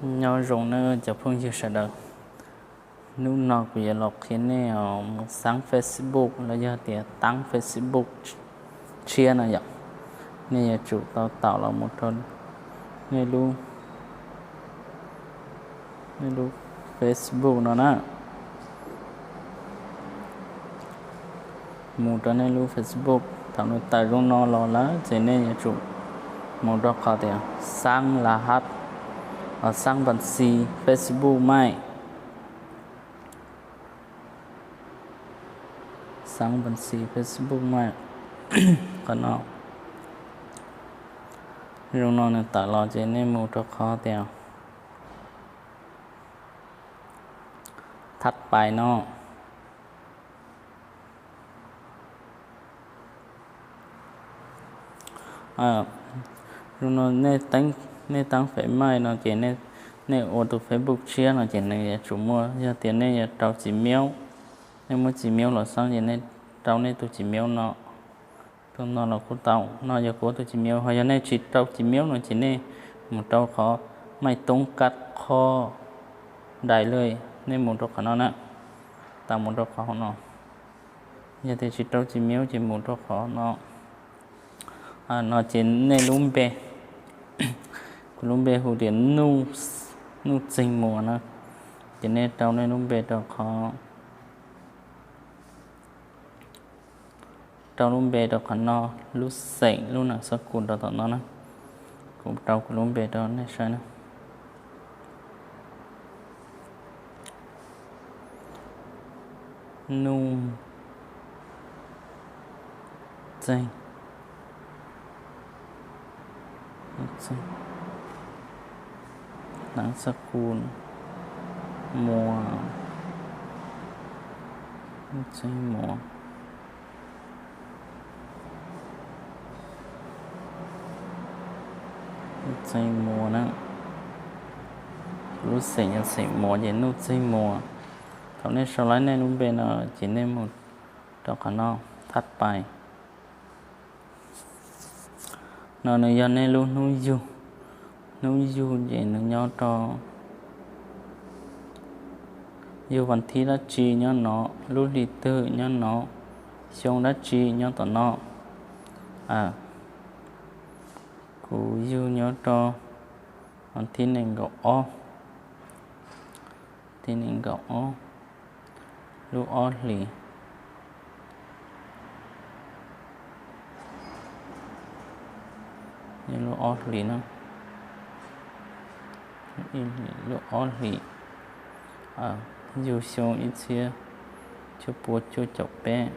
Nyob zoo nawb cov phooj ywg sawv daws. Hnub no kuv yuav los qhia nej mus xaab Facebook los yog tias taab Facebook tshiab no yom. Nej yuav tsum tau taum los mus rau nej lub, nej lub Facebook no na. Mus rau nej lub Facebook, thaum nws tawm zoo no los lawm ces nej yuav tsum mus rau qhov tias xaab la hab, xaab npas xis Facebook maij. Xaab npas xis Facebook maij, qhov no. Zoo no nws tawm los ces nej mus rau qhov tias thab pais no. Zoo no nej taab fem maij no ces nej ua tus Facebook tshiab no ces nws yuav tsum muaj, yog tias nej yuav rau Gmail, nej muab Gmail los xaab ces nej rau nej tus Gmail no. Rau no los kuj tau, no yog kuv tus Gmail. Ho yog nej tsis rau Gmail no ces nej mus rau qhov maij toob kab qhov dais lawm, nej mus rau qhov no na. Tau mus rau qhov no. Yog tias tsis rau Gmail ces mus rau qhov no. No ces nej lub npe, kuv lub npe hu tias Nuj Txeeg Muas na. Ces nej rau nej lub npe rau qhov, rau lub npe rau qhov no, lub xeem, lub nam xab kus rau tom no na. Kuv rau kuv lub npe rau nej saib na. Nuj Txeeg, nam xab kus Muas, Nuj Txeeg Muas. Nuj Txeeg Muas na. Lub xeem yog xeem Muas ces Nuj Txeeg Muas. Thaum nej sau laib nej lub npe no ces nej mus rau qhov no, thab pais. No nws yog nej lub hnub yug. Hnub yug ces nws nyob rau, yug vas thib dab tsi nyob no, lub hli twg nyob no, xyoo dab tsi nyob tom no. Kuv yug nyob rau vas thib nees nkaum ob, thib nees nkaum ob, lub ob hlis, yog lub ob hlis no, lub ob hlis, yug xyoo ib txhiab cuaj pua cuaj caum peb,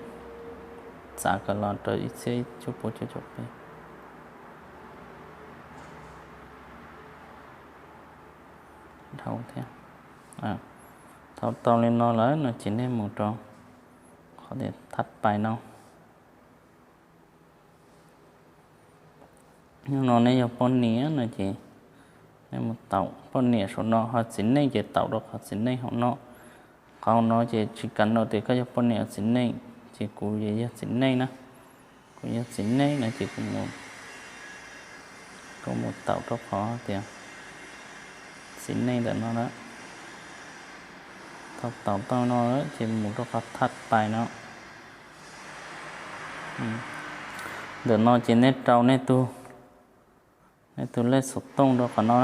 txav kom los rau ib txhiab cuaj pua cuaj caum peb. Dhau thiab. Thaum tau li no lawm no ces nej mus rau qhov tias thab pais no. Hnub no nej yog poj niam no ces nej mus taum poj niam saum no, ho txiv neej ces taum rau qhov txiv neej hauv no. Qhov hauv no ces tsis kam no tias koj yog poj niam txiv neej, ces kuv yog txiv neej na. Kuv yog txiv neej no ces kuv mus taum rau qhov tias txiv neej ntawm no na. Thaum taum tau no ces mus rau qhov thab pais no. Ntawm no ces nej rau nej tus, nej tus lej xov tooj rau qhov no.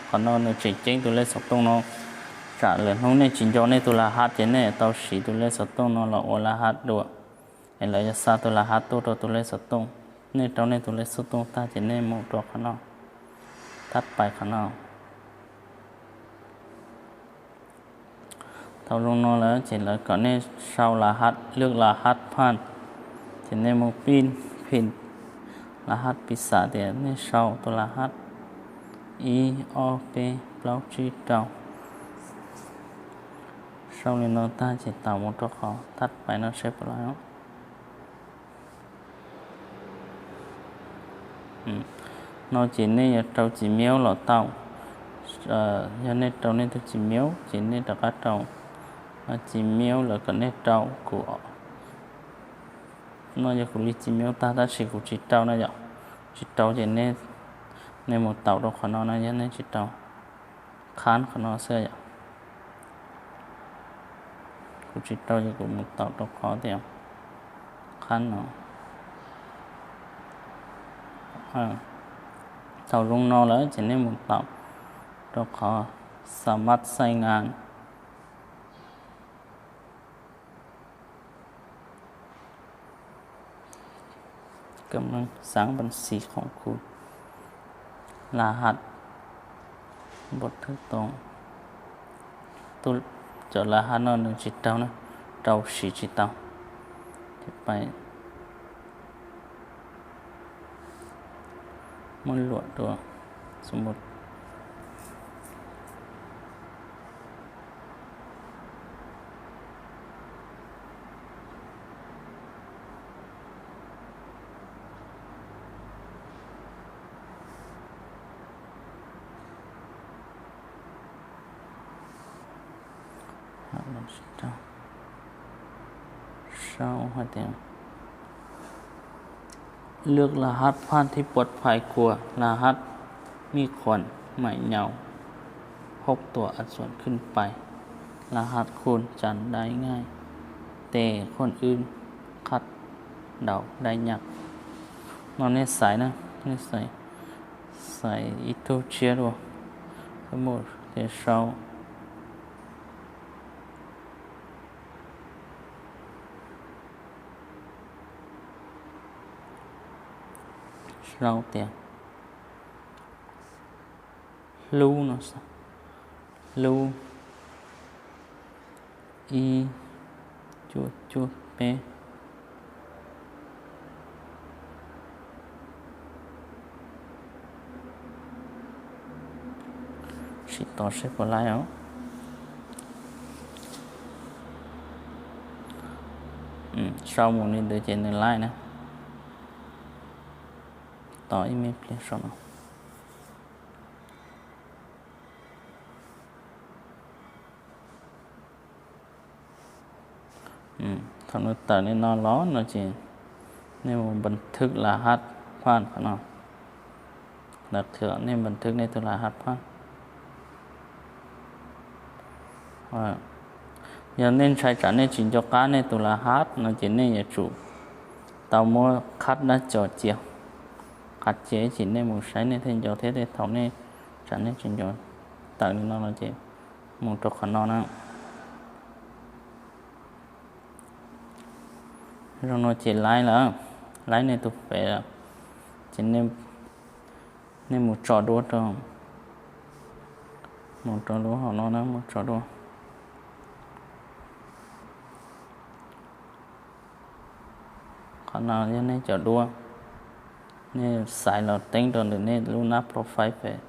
Qhov no nws tseem ceeb tus lej xov tooj no. Tsam lwm hnub nej tsis nco nej tus la hab ces nej tau siv tus lej xov tooj no los ua la hab dua, es lawv yuav xa tus la hab tuaj rau tus lej xov tooj. Nej rau nej tus lej xov tooj tag ces nej mus rau qhov no, thab pais qhov no. Thaum zoo no lawm ces lawv kom nej sau la hab, lwj la hab phaj, ces nej mus pij phim la hab piv xam tias nej sau tus la hab ib ob peb plaub tsib rau. Sau li no tag ces taum mus rau qhov thab pais no saib puas laib. No ces nej yuav rau Gmail los tau. Yog nej rau nej tus Gmail ces nej rov qab rau Gmail lawv kom nej rau. Kuv, no yog kuv li Gmail tag tab sis kuv tsis rau na yom. Tsis rau ces nej mus taum rau qhov no na yog nej tsis rau. qhab qhov no xwb yom. Kuv tsis rau ces kuv mus taum rau qhov tias qhab no. Thaum zoo no lawm ces nej mus taum rau qhov สมัครใช้งาน กำลังสร้างบัญชีของคุณ รหัส บททดลอง Tus, cov รหัส no nws tsis raug na, rau siv tsis tau. Ces pais muab luam dua, xu mus. Sau hais tias เลือกรหัสผ่านที่ปลอดภัยกว่า รหัสมีความหมายยาว หกตัวอักษรขึ้นไป รหัสคุณจะได้ง่าย แต่คนอื่นคาดเดาได้ยาก No nej xaiv na, nej xaiv, xaiv ib tug tshiab dua, mus ces sau, sau tias hlub no, hlub ib cuaj cuaj peb. Sim tos seb puas laib os. Sau mus li ntawd ces nws laib na. Tos ib me pliag saum no. Thaum nws tawm li no los no ces nej mus บันทึกรหัสผ่าน qhov no, lawv qhia nej บันทึก nej tus รหัสผ่าน. Yog nej ntshai tsam nej tsis nco qab nej tus รหัส no ces nej yuav tsum tau muab คัดหน้าจอ cia, qhab cia ces nej mus saib nej thiaj nco thiab. Tej thaum nej tsam nej tsis nco, tawm li no no ces mus rau qhov no na. Zoo no ces laib lawm, laib nej tus fev lawm, ces nej mus tso duab rau, mus rau lub hauv no na, mus tso duab. Qhov no yog nej cov duab, nej xaiv los teeb rau ntawm nej lub nab profile pem.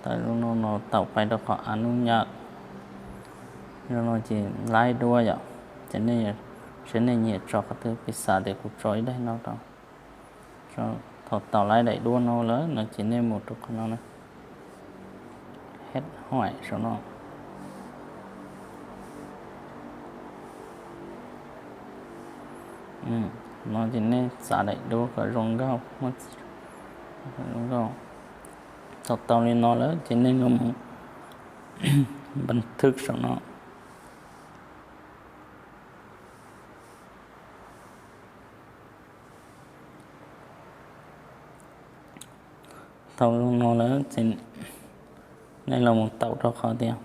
Tawm zoo no no taum pais rau qhov อนุญาต. Zoo no ces laib duab yom, ces nej, seb nej nyiam tso qhov twg, piv xam tias kuv tso ib daim no rau. Thaum tau laib daim duab no lawm no ces nej mus rau qhov no na, แฮ็ก hais saum no. No ces nej txav daim duab kom zoo nkauj, zoo nkauj. Thaum tau li no lawm ces nej los mus บันทึก saum no. Thaum zoo no lawm ces nej los mus taum rau qhov tias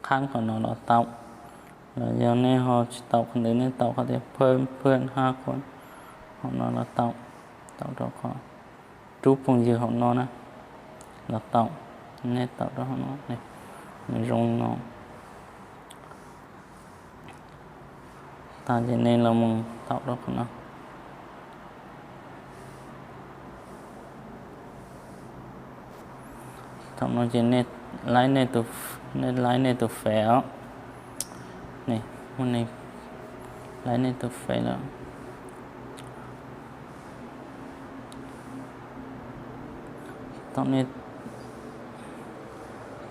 ข้าง qhov no los tau, los yog nej ho tsis taum qhov ntawd, nej taum qhov tias เพิ่มเพื่อนห้าคน qhov no los tau. Taum rau qhov จุ๊บ phooj ywg hauv no na, los tau. Nej taum rau hauv no, nws zoo li no. Tas ces nej los mus taum rau qhov no. Thaum no ces nej laib, nej laib nej tus fev os. Laib nej tus fev lawm. Thaum nej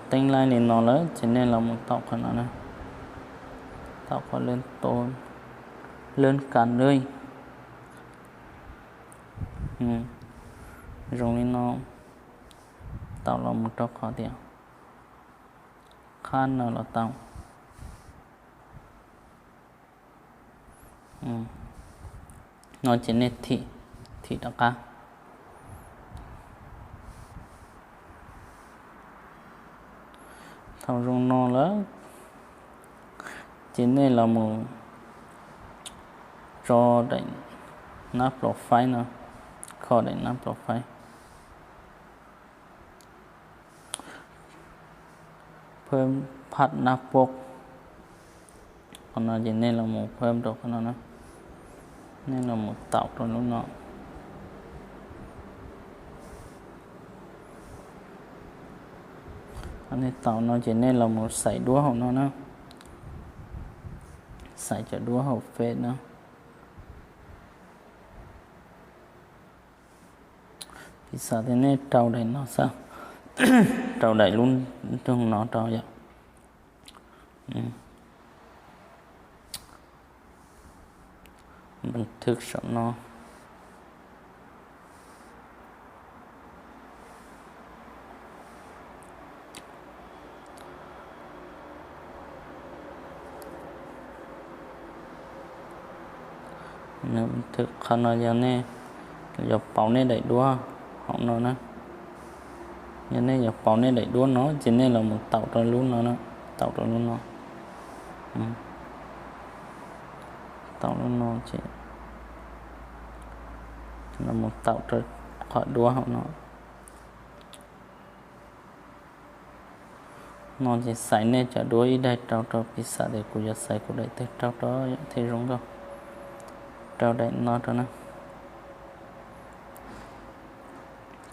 teeb laib li no lawm ces nej los mus taum qhov no na, taum qhov lwm tus. lawv kam lawm. Zoo li no, tau los mus rau qhov tias qhab no los tau. No ces nej thim, thim rov qab. Thaum zoo no lawm ces nej los mus tso daim nab profile no, kho daim nab profile. Phab, phab nab pob, qhov no ces nej los mus phab rau qhov no na, nej los mus taum rau lub no. Nej taum no ces nej los mus xaiv duab hauv no na, xaiv cov duab hauv Face na. Piv xam tias nej rau daim no xwb, rau daim lub nroog no rau yom. Npab thwj saum no. Qhov no yog nej yuav pauv nej daim duab hauv no na. Yog nej yuav pauv nej daim duab no ces nej los mus taum rau lub no na, taum rau lub no. Taum lub no ces los mus taum rau qhov duab hauv no. No ces xaiv nej cov duab ib daim rau rau, piv xam tias kuv yuav xaiv kuv daim twg rau rau thiaj zoo nkauj. Rau daim no rau na,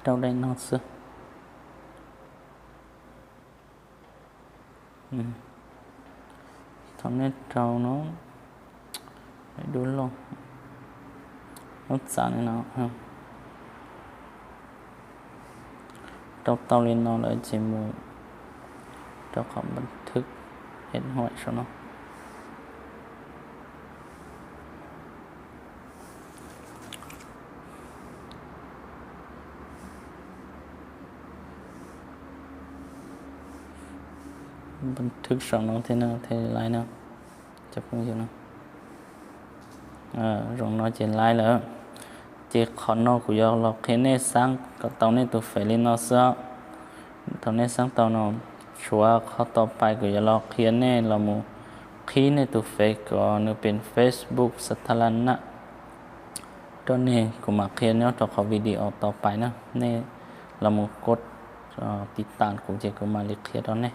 rau daim no xwb. Thaum nej rau no, daim duab loj, lub txav li no, rau tau li no lawm ces mus rau qhov npab thwj ed huaim saum no. Npab thwj saum no thiab na, thiaj li laib na. Cov phooj ywg, zoo no ces laib lawm. Ces qhov no kuv yuav los qhia nej xaab kom tau nej tus Face li no xwb. Thaum nej xaab tau no, tshuav qhov tos pais kuv yuav los qhia nej los mus qhib nej tus Face kom nws pem Facebook sab thas las na rau nej. Kuv mam qhia nyob rau qhov video tos pais na, nej los mus kos tiv tas kuv ces kuv mam li qhia rau nej.